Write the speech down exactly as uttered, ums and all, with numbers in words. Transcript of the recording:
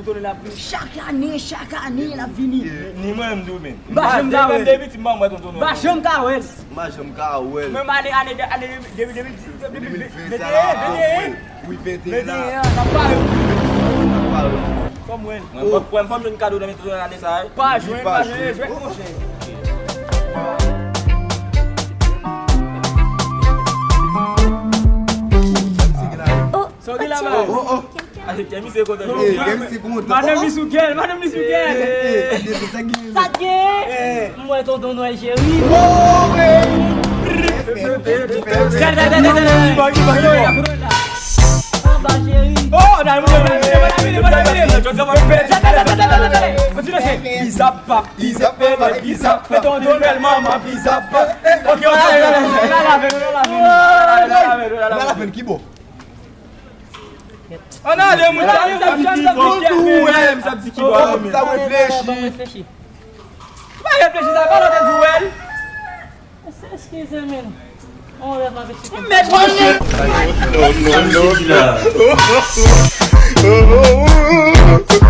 Tonton Noël ap vini. Chak ane, chak ane, l ap vini. Ni mwen menm tou, men. M pa janm ka wè l. Depi piti, m pa wè Tonton Noël. M pa janm ka wè l. M pa janm ka wè l. Menm ane, ane, ane depi, depi, depi, depi venteyen, venteyen. Wi, venteyen la. Venteyen an, n ap pare. N ap pare. Fò m wè l. Mwen, fò m, fò m jwenn kado nan men Tonton Noël ane sa a, wi. Pa jwenn, pa jwenn, jwenn, monchè. Sa w gen la, ba? Oh, oh. Kèmi se kontan jodi a. Kèmi se kontan. Madanm li sou kè l, madanm li sou kè l. Sa k gen? Mwen Tonton Noël cheri. Anba cheri. Bizap pap, bizap pele, bizap Tonton Noël manman, bizap. Ok, ok, ok. N a laven, n a laven. N a laven ki bò? Ann ale, moun sa yo, sa di ki bò. Tonton Noël, sa di ki bò. Sa reflechi. Pa reflechi, sa pa lòt di wè l. Eskize, men. On rèv avèk ti. Mèt mwen. Non, non, non, non.